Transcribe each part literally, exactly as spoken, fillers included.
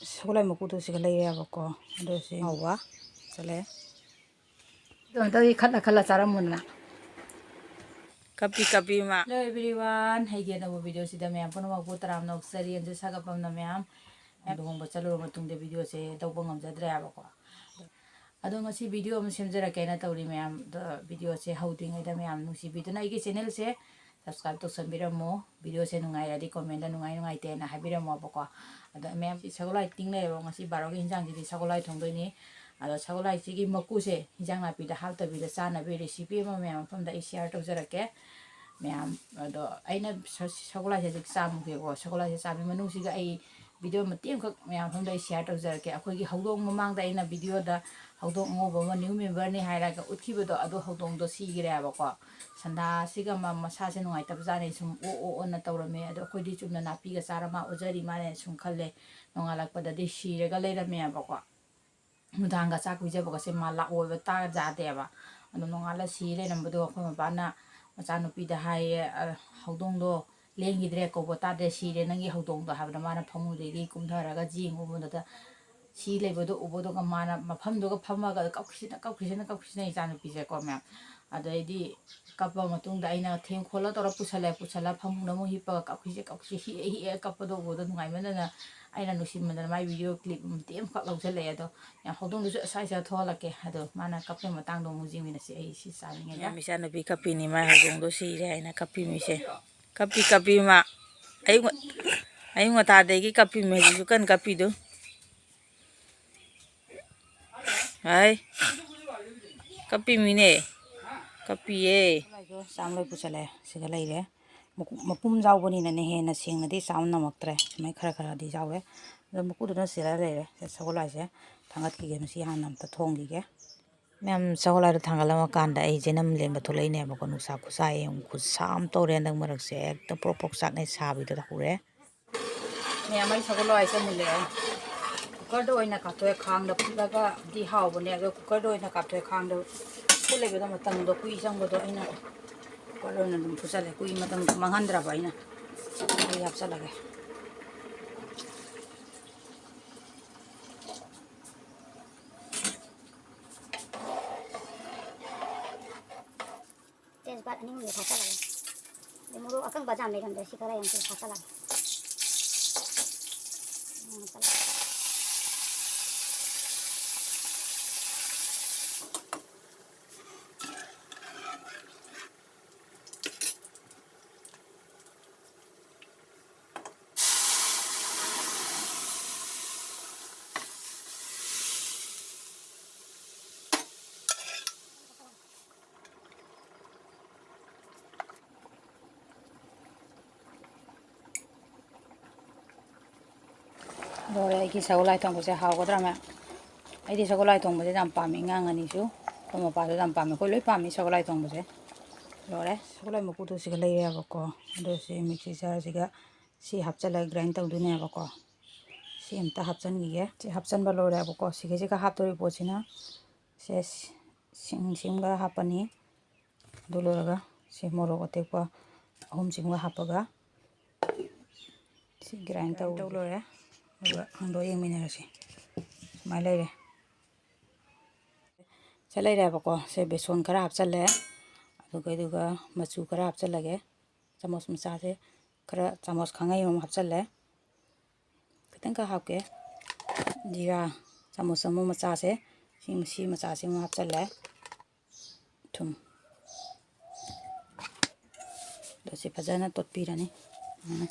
ꯁꯒꯣꯜꯍꯋꯥꯏ ꯃꯀꯨꯗꯣ ꯁꯤꯒ ꯂꯩꯔꯦꯕꯀꯣ꯫ ꯑꯗꯣ ꯁꯤ ꯉꯧꯕ ꯆꯠꯂꯦ꯫ ꯑꯗꯣ ꯑꯝꯇ ꯈꯠꯂ ꯈꯠꯂ ꯆꯥꯔꯝꯃꯨꯗꯅ꯫ ꯀꯞꯄꯤ ꯀꯞꯄꯤ ꯃꯥ꯫ Hello everyone, ꯑꯩꯒꯤ ꯑꯅꯧꯕ video ꯁꯤꯗ ꯃꯌꯥꯝ ꯄꯨꯝꯅꯃꯛꯄꯨ ꯇꯔꯥꯝꯅ ꯑꯣꯛꯆꯔꯤ꯫ ꯑꯗꯨ ꯁꯥꯒꯠꯐꯝꯅ ꯃꯌꯥꯝ ꯂꯨꯍꯣꯡꯕ ꯆꯠꯂꯨꯔ ꯃꯇꯨꯡꯗ video ꯁꯦ ꯇꯧꯕ ꯉꯝꯖꯗ꯭ꯔꯦ ꯍꯥꯏꯕꯀꯣ꯫ ꯑꯗꯣ ꯉꯁꯤ video ꯑꯃ ꯁꯦꯝꯖꯔꯛꯀꯦꯅ ꯇꯧꯔꯤ ꯃꯌꯥꯝ꯫ ꯑꯗꯣ video ꯁꯦ ꯍꯧꯗ꯭ꯔꯤꯉꯩꯗ ꯃꯌꯥꯝ ꯅꯨꯡꯁꯤꯕꯤꯗꯨꯅ ꯑꯩꯒꯤ channel ꯁꯦ subscribe ꯇꯧꯁꯟꯕꯤꯔꯝꯃꯣ꯫ Video ꯁꯦ ꯅꯨꯡꯉꯥꯏꯔꯗꯤ comment ꯗ ꯅꯨꯡꯉꯥꯏ ꯅꯨꯡꯉꯥꯏꯇꯦꯅ ꯍꯥꯏꯕꯤꯔꯝꯃꯣꯕꯀꯣ꯫ ꯑꯗꯣ ꯃꯌꯥꯝ ꯁꯒꯣꯜꯍꯋꯥꯏ ꯇꯤꯡ ꯂꯩꯔꯦꯕ꯫ ꯉꯁꯤ ꯕꯥꯔꯣꯒꯤ ꯏꯟꯖꯥꯡꯁꯤꯗꯤ ꯁꯒꯣꯜꯍꯋꯥꯏ ꯊꯣꯡꯗꯣꯏꯅꯤ꯫ ꯑꯗꯣ ꯁꯒꯣꯜꯍꯋꯥꯏꯁꯤꯒꯤ ꯃꯀꯨꯁꯦ ꯏꯟꯖꯥꯡ ꯅꯥꯄꯤꯗ ꯍꯥꯞꯇꯕꯤꯗ ꯆꯥꯅꯕꯒꯤ recipe ꯑꯃ ꯃꯌꯥꯝ ꯃꯐꯝꯗ ꯑꯩ share ꯇꯧꯖꯔꯛꯀꯦ꯫ ꯃꯌꯥꯝ ꯑꯗꯣ ꯑꯩꯅ ꯁ-, ꯁꯒꯣꯜꯍꯋꯥꯏꯁꯦ ꯍꯧꯖꯤꯛ ꯆꯥꯝꯃꯒꯦꯀꯣ꯫ ꯁꯒꯣꯜꯍꯋꯥꯏꯁꯦ ꯆꯥꯝꯃꯤ ꯃꯅꯨꯡꯁꯤꯗ ꯑꯩ video ꯃꯇꯦꯛ ꯑꯃꯈꯛ ꯃꯌꯥꯝ ꯃꯐꯝꯗ ꯑꯩ share ꯇꯧꯖꯔꯛꯀꯦ꯫ ꯑꯩꯈꯣꯏꯒꯤ ꯍꯧꯗꯣꯡ ꯃꯃꯥꯡꯗ ꯑꯩꯅ video ꯗ ꯍꯧꯗꯣꯡ ꯑꯉꯧꯕ ꯑꯃ new member ꯅꯤ ꯍꯥꯏꯔꯒ ꯎꯠꯈꯤꯕꯗꯣ, ꯑꯗꯨ ꯍꯧꯗꯣꯡꯗꯣ ꯁꯤꯈ꯭ꯔꯦꯕꯀꯣ꯫ ꯁꯟꯗꯥꯁꯤꯒ ꯃ-, ꯃꯁꯥꯁꯦ ꯅꯨꯡꯉꯥꯏꯇꯕꯖꯥꯠꯅꯤ, ꯁꯨꯝ ꯑꯣ ꯑꯣ ꯑꯣꯟꯅ ꯇꯧꯔꯝꯃꯦ꯫ ꯑꯗꯣ ꯑꯩꯈꯣꯏꯗꯤ ꯆꯨꯝꯅ ꯅꯥꯄꯤꯒ ꯆꯥꯔ ꯃꯥ ꯑꯣꯖꯔꯤ ꯃꯥꯜꯂꯦꯅ ꯁꯨꯝ ꯈꯜꯂꯦ꯫ ꯅꯣꯡꯉꯥꯜꯂꯛꯄꯗꯗꯤ ꯁꯤꯔꯒ ꯂꯩꯔꯝꯃꯦꯕꯀꯣ꯫ ꯅꯨꯡꯗꯥꯡꯒ ꯆꯥꯛ ꯄꯤꯖꯕꯒꯁꯦ ꯃꯥ ꯂꯥꯛꯑꯣꯏꯕ, ꯇꯥ ꯌꯥꯗꯦꯕ꯫ ꯑꯗꯣ ꯅꯣꯡꯉꯥꯜꯂ ꯁꯤ ꯂꯩꯔꯝꯕꯗꯣ ꯑꯩꯈꯣꯏ ꯃꯄꯥꯅ ꯃꯆꯥꯅꯨꯄꯤꯗ ꯍꯥꯏꯌꯦ, "ꯑ, ꯍꯧꯗꯣꯡꯗꯣ ꯂꯦꯡꯈꯤꯗ꯭ꯔꯦ, ꯀꯧꯕ ꯇꯥꯗ꯭ꯔꯦ, ꯁꯤꯔꯦ ꯅꯪꯒꯤ ꯍꯧꯗꯣꯡꯗꯣ" ꯍꯥꯏꯕꯗ ꯃꯥꯅ ꯐꯃꯨꯡꯗꯒꯤ ꯀꯨꯝꯊꯔꯒ ꯌꯦꯡꯉꯨꯕꯗꯨꯗ ꯁꯤ ꯂꯩꯕꯗꯣ ꯎꯕꯗꯨꯒ ꯃꯥꯅ ꯃꯐꯝꯗꯨꯒ ꯐꯝꯃꯒ ꯀꯞꯈꯤꯁꯤꯅ, ꯀꯞꯈꯤꯁꯤꯅ, ꯀꯞꯈꯤꯁꯤꯅ ꯏꯆꯥꯅꯨꯄꯤꯁꯦꯀꯣ ꯃꯌꯥꯝ꯫ ꯑꯗꯩꯗꯤ ꯀꯞꯄ ꯃꯇꯨꯡꯗ ꯑꯩꯅ ꯊꯦꯡ ꯈꯣꯠꯂ ꯇꯧꯔ ꯄꯨꯁꯜꯂꯦ꯫ ꯄꯨꯁꯜꯂ ꯐꯃꯨꯡꯗ ꯑꯃꯨꯛ ꯍꯤꯞꯄꯒ ꯀꯞꯈꯤꯁꯦ, ꯀꯞꯈꯤꯁꯦ, ꯍꯤꯛꯑꯦ, ꯍꯤꯛꯑꯦ ꯀꯞꯄꯗꯣ ꯎꯕꯗ ꯅꯨꯡꯉꯥꯏꯃꯟꯗꯅ ꯑꯩꯅ ꯅꯨꯡꯁꯤꯃꯟꯗꯅ ꯃꯥꯏ video clip ꯃꯇꯦꯛ ꯑꯃꯈꯛ ꯂꯧꯁꯜꯂꯛꯑꯦ꯫ ꯑꯗꯣ ꯌꯥꯝ ꯍꯧꯗꯣꯡꯗꯨꯁꯨ ꯑꯁ꯭ꯋꯥꯏꯁꯤꯗ ꯊꯣꯛꯍꯜꯂꯛꯀꯦ꯫ ꯑꯗꯣ ꯃꯥꯅ ꯀꯞꯄꯩ ꯃꯇꯥꯡꯗꯣ ꯑꯃꯨꯛ ꯌꯦꯡꯃꯤꯟꯅꯁꯤ꯫ ꯑꯩ ꯁꯤ ꯆꯥꯅꯤꯡꯉꯦꯗ꯫ ꯃꯌꯥꯝ ꯏꯆꯥꯅꯨꯄꯤ ꯀꯞꯄꯤꯅꯤ, ꯃꯥꯏ ꯍꯧꯗꯣꯡꯗꯣ ꯁꯤꯔꯦ ꯍꯥꯏꯅ ꯀꯞꯄꯤꯃꯤꯁꯦ꯫ ꯀꯞꯄꯤ, ꯀꯞꯄꯤ ꯃꯥ꯫ ꯑꯌꯨꯛ ꯉ-, ꯑꯌꯨꯛ ꯉꯟꯇꯥꯗꯒꯤ ꯀꯞꯄꯤꯃꯤ, ꯍꯧꯖꯤꯛꯁꯨ ꯀꯟꯅ ꯀꯞꯄꯤꯗꯨ꯫ ꯍꯥꯏ꯫ ꯀꯞꯄꯤꯃꯤꯅꯦ꯫ ꯀꯞꯄꯤꯌꯦ꯫ ꯆꯥꯝ ꯂꯣꯏ ꯄꯨꯁꯜꯂꯛꯑꯦ꯫ ꯁꯤꯒ ꯂꯩꯔꯦ꯫ ꯃꯀꯨ-, ꯃꯄꯨꯝ ꯌꯥꯎꯕꯅꯤꯅꯅꯦ ꯍꯦꯟꯅ ꯁꯦꯡꯅꯗꯤ ꯆꯥꯝ ꯉꯝꯃꯛꯇ꯭ꯔꯦ꯫ ꯁꯨꯃꯥꯏꯅ ꯈꯔ ꯈꯔꯗꯤ ꯌꯥꯎꯔꯦ꯫ ꯑꯗꯣ ꯃꯀꯨꯗꯨꯅ ꯁꯤꯗ ꯂꯩꯔꯦ꯫ ꯁꯒꯣꯜ ꯍꯋꯥꯏꯁꯦ ꯊꯥꯡꯒꯠꯈꯤꯒꯦ꯫ ꯃꯁꯤ ꯍꯥꯟꯅ ꯑꯝꯇ ꯊꯣꯡꯈꯤꯒꯦ꯫ ꯃꯌꯥꯝ ꯁꯒꯣꯜ ꯍꯋꯥꯏꯗꯣ ꯊꯥꯡꯒꯠꯂꯝꯃꯀꯥꯟꯗ ꯑꯩ ꯖꯦꯅꯝ ꯂꯦꯟꯕ ꯊꯣꯛꯂꯛꯏꯅꯦꯕꯀꯣ꯫ ꯅꯨꯡꯁꯥ ꯈꯨꯁꯥ ꯌꯦꯡꯉꯨ, ꯈꯨꯠꯁꯥ ꯑꯃ ꯇꯧꯔꯦ ꯍꯟꯗꯛ ꯃꯔꯛꯁꯦ꯫ ꯍꯦꯛꯇ ꯄ꯭ꯔꯣꯛ ꯄ꯭ꯔꯣꯛ ꯆꯥꯛꯅꯩ, ꯁꯥꯕꯤꯗꯨꯗ ꯍꯧꯔꯦ꯫ ꯃꯌꯥꯝ ꯑꯩ ꯁꯒꯣꯜ ꯍꯋꯥꯏꯁꯦ ꯃꯨꯜꯂꯛꯑꯦ꯫ Cooker ꯗ ꯑꯣꯏꯅ ꯀꯥꯞꯊꯣꯛꯑꯦ, ꯈꯥꯡꯗ ꯐꯨꯠꯂꯒꯗꯤ ꯍꯥꯎꯕꯅꯦ, ꯑꯗꯣ cooker ꯗ ꯑꯣꯏꯅ ꯀꯥꯞꯊꯣꯛꯑꯦ, ꯈꯥꯡꯗ ꯐꯨꯠꯂꯦꯕꯗꯣ ꯃꯇꯝꯗꯣ ꯀꯨꯏ ꯆꯪꯕꯗꯣ ꯑꯩꯅ cooker ꯗ ꯑꯣꯏꯅ ꯑꯗꯨꯝ ꯐꯨꯠꯆꯜꯂꯦ, ꯀꯨꯏ ꯃꯇꯝꯗꯣ ꯃꯥꯡꯍꯟꯗ꯭ꯔꯕ ꯑꯩꯅ꯫ ꯑꯩ ꯍꯥꯞꯆꯜꯂꯒꯦ꯫ ꯑꯅꯤ ꯑꯍꯨꯝꯗꯤ ꯊꯥꯛꯆꯜꯂꯒꯦ꯫ ꯑꯗꯩ ꯃꯣꯔꯣꯛ ꯑꯀꯪꯕ ꯖꯥꯝ ꯂꯩꯔꯝꯗ꯭ꯔꯦ, ꯁꯤ ꯈꯔ ꯌꯥꯝ ꯊꯥꯛꯆꯜꯂꯒꯦ꯫ ꯎꯝ, ꯆꯠꯂꯦ꯫ ꯂꯣꯏꯔꯦ ꯑꯩꯒꯤ ꯁꯒꯣꯜ ꯍꯋꯥꯏ ꯊꯣꯡꯕꯁꯦ꯫ ꯍꯥꯎꯒꯗ꯭ꯔꯥ ꯃꯌꯥꯝ? ꯑꯩꯗꯤ ꯁꯒꯣꯜ ꯍꯋꯥꯏ ꯊꯣꯡꯕꯁꯦ ꯌꯥꯝ ꯄꯥꯝꯃꯤ, ꯑꯉꯥꯡ ꯑꯅꯤꯁꯨ꯫ ꯑꯩꯈꯣꯏ ꯃꯄꯥꯁꯨ ꯌꯥꯝ ꯄꯥꯝꯃꯤ, ꯑꯩꯈꯣꯏ ꯂꯣꯏ ꯄꯥꯝꯃꯤ ꯁꯒꯣꯜ ꯍꯋꯥꯏ ꯊꯣꯡꯕꯁꯦ꯫ ꯂꯣꯏꯔꯦ꯫ ꯁꯒꯣꯜ ꯍꯋꯥꯏ ꯃꯀꯨꯗꯨ ꯁꯤꯒ ꯂꯩꯔꯦꯕꯀꯣ꯫ ꯑꯗꯣ ꯁꯤ ꯃꯤꯛꯁꯤ ꯖꯥꯔꯁꯤꯒ ꯁꯤ ꯍꯥꯞꯆꯤꯜꯂꯒ ꯒ꯭ꯔꯥꯏꯟ ꯇꯧꯗꯣꯏꯅꯦꯕꯀꯣ꯫ ꯁꯤ ꯑꯝꯇ ꯍꯥꯞꯆꯤꯟꯈꯤꯒꯦ꯫ ꯁꯤ ꯍꯥꯞꯆꯤꯟꯕ ꯂꯣꯏꯔꯦꯕꯀꯣ꯫ ꯁꯤꯒꯤꯁꯤꯒ ꯍꯥꯞꯇꯣꯔꯤ ꯄꯣꯠꯁꯤꯅ ꯁꯦ ꯁꯤꯡ ꯁꯤꯝꯒ ꯍꯥꯞꯄꯅꯤ꯫ ꯑꯗꯨ ꯂꯣꯏꯔꯒ ꯁꯤ ꯃꯣꯔꯣꯛ ꯑꯇꯦꯛꯄ ꯑꯍꯨꯝꯁꯤꯃꯒ ꯍꯥꯞꯄꯒ ꯁꯤ ꯒ꯭ꯔꯥꯏꯟ ꯇꯧ ꯂꯣꯏꯔꯦ꯫ ꯑꯗꯨꯒ ꯍꯥꯡꯗꯣꯛꯑ ꯌꯦꯡꯃꯤꯟꯅꯔꯁꯤ꯫ ꯁꯨꯃꯥꯏꯅ ꯂꯩꯔꯦ꯫ ꯁꯤ ꯂꯩꯔꯦꯕꯀꯣ꯫ ꯁꯦ ꯕꯦꯁꯣꯟ ꯈꯔ ꯍꯥꯞꯆꯜꯂꯦ꯫ ꯑꯗꯨꯒ, ꯑꯗꯨꯒ ꯃꯆꯨ ꯈꯔ ꯍꯥꯞꯆꯜꯂꯒꯦ꯫ ꯆꯥꯃꯁ ꯃꯆꯥꯁꯦ ꯈꯔ, ꯆꯥꯃꯁ ꯈꯥꯡꯉꯩ ꯑꯃ ꯍꯥꯞꯆꯜꯂꯦ꯫ ꯈꯤꯇꯪꯈꯛ ꯍꯥꯞꯀꯦ꯫ ꯖꯤꯔꯥ ꯆꯥꯃꯁ ꯑꯃ ꯃꯆꯥꯁꯦ, ꯁꯤ, ꯁꯤ ꯃꯆꯥꯁꯤꯃ ꯍꯥꯞꯆꯜꯂꯦ꯫ ꯊꯨꯝ꯫ ꯑꯗꯣ ꯁꯤ ꯐꯖꯅ ꯇꯣꯠꯄꯤꯔꯅꯤ꯫ ꯎꯝ꯫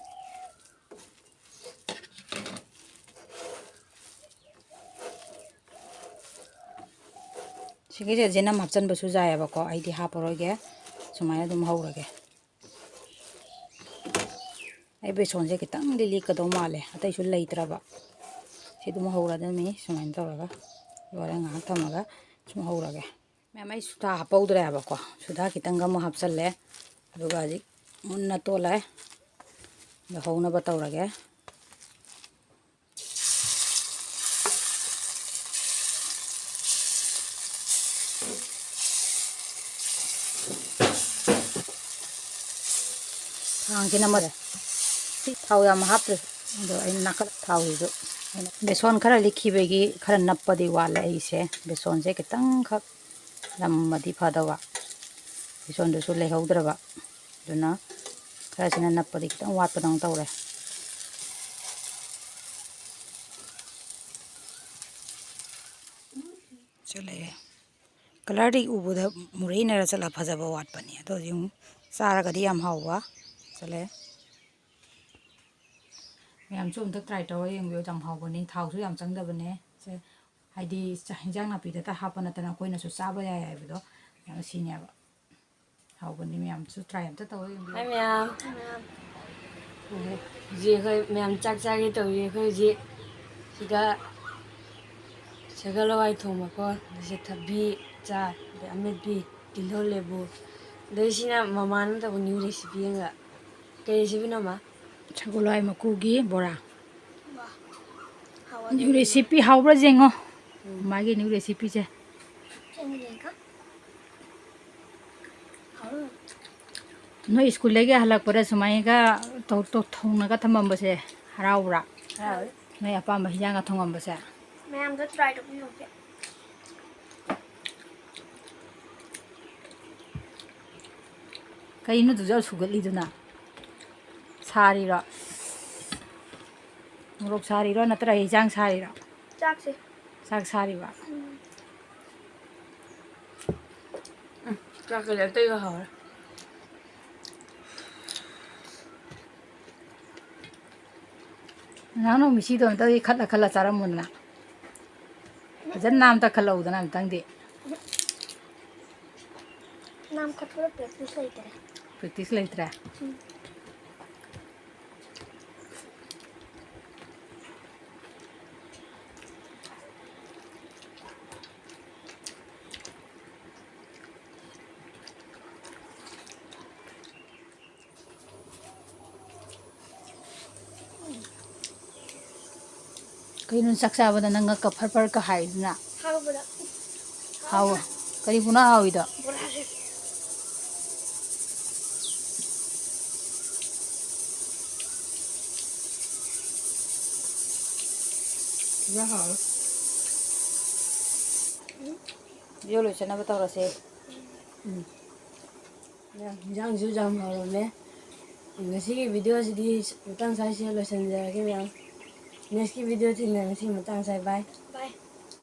ꯁꯤꯒꯤꯁꯦ ꯖꯦꯅꯝ ꯍꯥꯞꯆꯤꯟꯕꯁꯨ ꯌꯥꯏꯑꯕꯀꯣ, ꯑꯩꯗꯤ ꯍꯥꯞꯄꯔꯣꯏꯒꯦ, ꯁꯨꯃꯥꯏꯅ ꯑꯗꯨꯝ ꯍꯧꯔꯒꯦ꯫ ꯑꯩ ꯕꯦꯁꯣꯟꯁꯦ ꯈꯤꯇꯪꯗꯤ ꯂꯤꯛꯀꯗꯧ ꯃꯥꯜꯂꯦ, ꯑꯇꯩꯁꯨ ꯂꯩꯇ꯭ꯔꯕ꯫ ꯁꯤ ꯑꯗꯨꯝ ꯍꯧꯔꯗꯝꯃꯤ ꯁꯨꯃꯥꯏꯅ ꯇꯧꯔꯒ꯫ ꯂꯣꯏꯔꯦ, ꯉꯥꯏꯍꯥꯛ ꯊꯝꯃꯒ ꯁꯨꯝ ꯍꯧꯔꯒꯦ꯫ ꯃꯌꯥꯝ, ꯑꯩ ꯁꯨꯗꯥ ꯍꯥꯞꯄꯧꯗ꯭ꯔꯦꯕꯀꯣ, ꯁꯨꯗꯥ ꯈꯤꯇꯪꯒ ꯑꯃꯨꯛ ꯍꯥꯞꯆꯜꯂꯦ꯫ ꯑꯗꯨꯒ ꯍꯧꯖꯤꯛ ꯃꯨꯟꯅ ꯇꯣꯠꯂꯦ꯫ ꯑꯗꯣ ꯍꯧꯅꯕ ꯇꯧꯔꯒꯦ꯫ ꯈꯥꯡꯁꯤꯅ ꯃꯨꯜꯂꯦ꯫ ꯁꯤ ꯊꯥꯎ ꯌꯥꯝ ꯍꯥꯞꯇ꯭ꯔꯦ꯫ ꯑꯗꯣ ꯑꯩꯅ ꯅꯥꯀꯟ ꯊꯥꯎꯁꯤꯁꯨ ꯑꯩꯅ ꯕꯦꯁꯣꯟ ꯈꯔ ꯂꯤꯛꯈꯤꯕꯒꯤ ꯈꯔ ꯅꯞꯄꯗꯤ ꯋꯥꯠꯂꯦ ꯑꯩꯁꯦ꯫ ꯕꯦꯁꯣꯟꯁꯦ ꯈꯤꯇꯪꯈꯛ ꯅꯝꯃꯗꯤ ꯐꯗꯧꯕ꯫ ꯁꯣꯝꯗꯁꯨ ꯂꯩꯍꯧꯗ꯭ꯔꯕ, ꯑꯗꯨꯅ ꯈꯔꯁꯤꯅ ꯅꯞꯄꯗꯤ ꯈꯤꯇꯪ ꯋꯥꯠꯄꯗꯧꯅ ꯇꯧꯔꯦ꯫ ꯆꯠꯂꯛꯑꯦ꯫ ꯀꯂꯔꯗꯤ ꯎꯕꯗ ꯃꯨꯔꯩꯅꯔ ꯆꯠꯂ ꯐꯖꯕ ꯋꯥꯠꯄꯅꯤ꯫ ꯑꯗꯣ ꯍꯧꯖꯤꯛ ꯑꯃꯨꯛ ꯆꯥꯔꯒꯗꯤ ꯌꯥꯝ ꯍꯥꯎꯕ꯫ ꯆꯠꯂꯦ꯫ ꯃꯌꯥꯝꯁꯨ ꯑꯝꯇ try ꯇꯧꯔ ꯌꯦꯡꯕꯤꯌꯨ, ꯌꯥꯝ ꯍꯥꯎꯕꯅꯤ꯫ ꯊꯥꯎꯁꯨ ꯌꯥꯝ ꯆꯪꯗꯕꯅꯦ꯫ ꯁꯦ, ꯍꯥꯏꯗꯤ ꯆ-, ꯍꯤꯟꯖꯥꯡ ꯅꯥꯄꯤꯗ ꯍꯦꯛꯇ ꯍꯥꯞꯄ ꯅꯠꯇꯅ ꯑꯩꯈꯣꯏꯅꯁꯨ ꯆꯥꯕ ꯌꯥꯏ ꯍꯥꯏꯕꯗꯣ, ꯌꯥꯝ ꯁꯤꯅꯦꯕ꯫ ꯍꯥꯎꯕꯅꯤ, ꯃꯌꯥꯝꯁꯨ try ꯑꯝꯇ ꯇꯧꯔ ꯌꯦꯡꯕꯤꯌꯨ꯫ ꯍꯥꯏ ꯃꯌꯥꯝ꯫ ꯍꯧꯖꯤꯛ ꯑꯩꯈꯣꯏ ꯃꯌꯥꯝ ꯆꯥꯛ ꯆꯥꯒꯦ ꯇꯧꯔꯤ꯫ ꯑꯩꯈꯣꯏ ꯍꯧꯖꯤꯛ ꯁꯤꯗ ꯁꯒꯣꯜ ꯍꯋꯥꯏ ꯊꯣꯡꯕꯀꯣ, ꯑꯗꯩ ꯊꯕꯤ, ꯆꯥ, ꯑꯗꯩ ꯑꯃꯦꯠꯄꯤ, ꯇꯤꯜꯍꯧ, ꯂꯦꯕꯨ꯫ ꯑꯗꯩ ꯁꯤꯅ ꯃꯃꯥꯅ ꯇꯧꯕ new recipe ꯑꯃꯒ꯫ ꯀꯩ recipeꯅꯣ, ꯃꯥ? ꯁꯒꯣꯜ ꯍꯋꯥꯏ ꯃꯀꯨꯒꯤ ꯕꯣꯔꯥ꯫ ꯋꯥ, ꯍꯥꯎꯋꯦ꯫ New recipe ꯍꯥꯎꯕ꯭ꯔꯥ ꯌꯦꯡꯉꯣ꯫ ꯎꯝ꯫ ꯃꯥꯒꯤ new recipeꯁꯦ꯫ ꯌꯦꯡꯒꯦ, ꯌꯦꯡꯒꯦ꯫ ꯍꯥꯎꯋꯦ꯫ ꯅꯣꯏ ꯁ꯭ꯀꯨꯜꯗꯒꯤ ꯍꯜꯂꯛꯄꯗ ꯁꯨꯃꯥꯏꯅꯒ ꯇꯧ-, ꯇꯧ-, ꯊꯣꯡꯅꯒ ꯊꯝꯃꯝꯕꯁꯦ ꯍꯔꯥꯎꯕ꯭ꯔꯥ? ꯍꯔꯥꯎꯋꯦ꯫ ꯅꯣꯏ ꯑꯄꯥꯝꯕ ꯍꯤꯟꯖꯥꯡꯒ ꯊꯣꯡꯉꯝꯕꯁꯦ? ꯃꯌꯥꯝꯗ try ꯇꯧꯕꯤꯌꯨ꯫ ꯀꯩꯅꯣ ꯑꯗꯨꯛ ꯌꯥꯝ ꯁꯨꯒꯠꯂꯤꯗꯨꯅ? ꯁꯥꯔꯤꯔꯣ? ꯃꯣꯔꯣꯛ ꯁꯥꯔꯤꯔꯣ ꯅꯠꯇ꯭ꯔꯒ ꯍꯤꯟꯖꯥꯡ ꯁꯥꯔꯤꯔꯣ? ꯆꯥꯛꯁꯦ꯫ ꯆꯥꯛ ꯁꯥꯔꯤꯕ? ꯎꯝ꯫ ꯎꯝ, ꯆꯥꯛꯀꯗꯤ ꯑꯇꯩꯒ ꯍꯥꯎꯔꯦ꯫ ꯅꯅꯥꯎ ꯃꯤꯁꯤꯗꯣ ꯑꯝꯇꯗꯤ ꯈꯠꯂ ꯈꯠꯂ ꯆꯥꯔꯝꯃꯣꯗꯅ꯫ ꯐꯖꯅ ꯅꯥꯝꯇ ꯈꯠꯂꯛꯎꯗꯅ ꯑꯝꯇꯪꯗꯤ꯫ ꯅꯥꯝ ꯈꯠꯄꯗ practice ꯂꯩꯇ꯭ꯔꯦ꯫ Practice ꯂꯩꯇ꯭ꯔꯦ? ꯎꯝ꯫ ꯀꯩꯅꯣ ꯆꯥꯛ ꯆꯥꯕꯗ ꯅꯪ ꯉꯛꯀ ꯐꯔ ꯐꯔꯒ ꯍꯥꯏꯗꯨꯅ? ꯍꯥꯎꯕꯗ꯫ ꯍꯥꯎ-, ꯀꯔꯤꯕꯨꯅꯣ ꯍꯥꯎꯋꯤꯗꯣ? ꯕꯣꯔꯥꯁꯦ꯫ ꯕꯣꯔꯥ ꯍꯥꯎꯋꯦ꯫ Video ꯂꯣꯏꯁꯟꯅꯕ ꯇꯧꯔꯁꯦ꯫ ꯎꯝ꯫ ꯃꯌꯥꯝ, ꯏꯟꯖꯥꯡꯁꯨ ꯌꯥꯝ ꯍꯥꯎꯔꯝꯃꯦ꯫ ꯉꯁꯤꯒꯤ ꯚꯤꯗꯤꯑꯣꯁꯤꯗꯤ ꯃꯇꯥꯡ ꯁ꯭ꯋꯥꯏꯁꯤꯗ ꯂꯣꯏꯁꯤꯟꯖꯔꯒꯦ ꯃꯌꯥꯝ꯫ ꯅꯦꯛꯁꯀꯤ ꯚꯤꯗꯤꯑꯣ ꯊꯦꯡꯅꯔꯁꯤ꯫ ꯃꯇꯥꯡ ꯁ꯭ꯋꯥꯏ ꯕꯥꯏ꯫ ꯕꯥꯏ꯫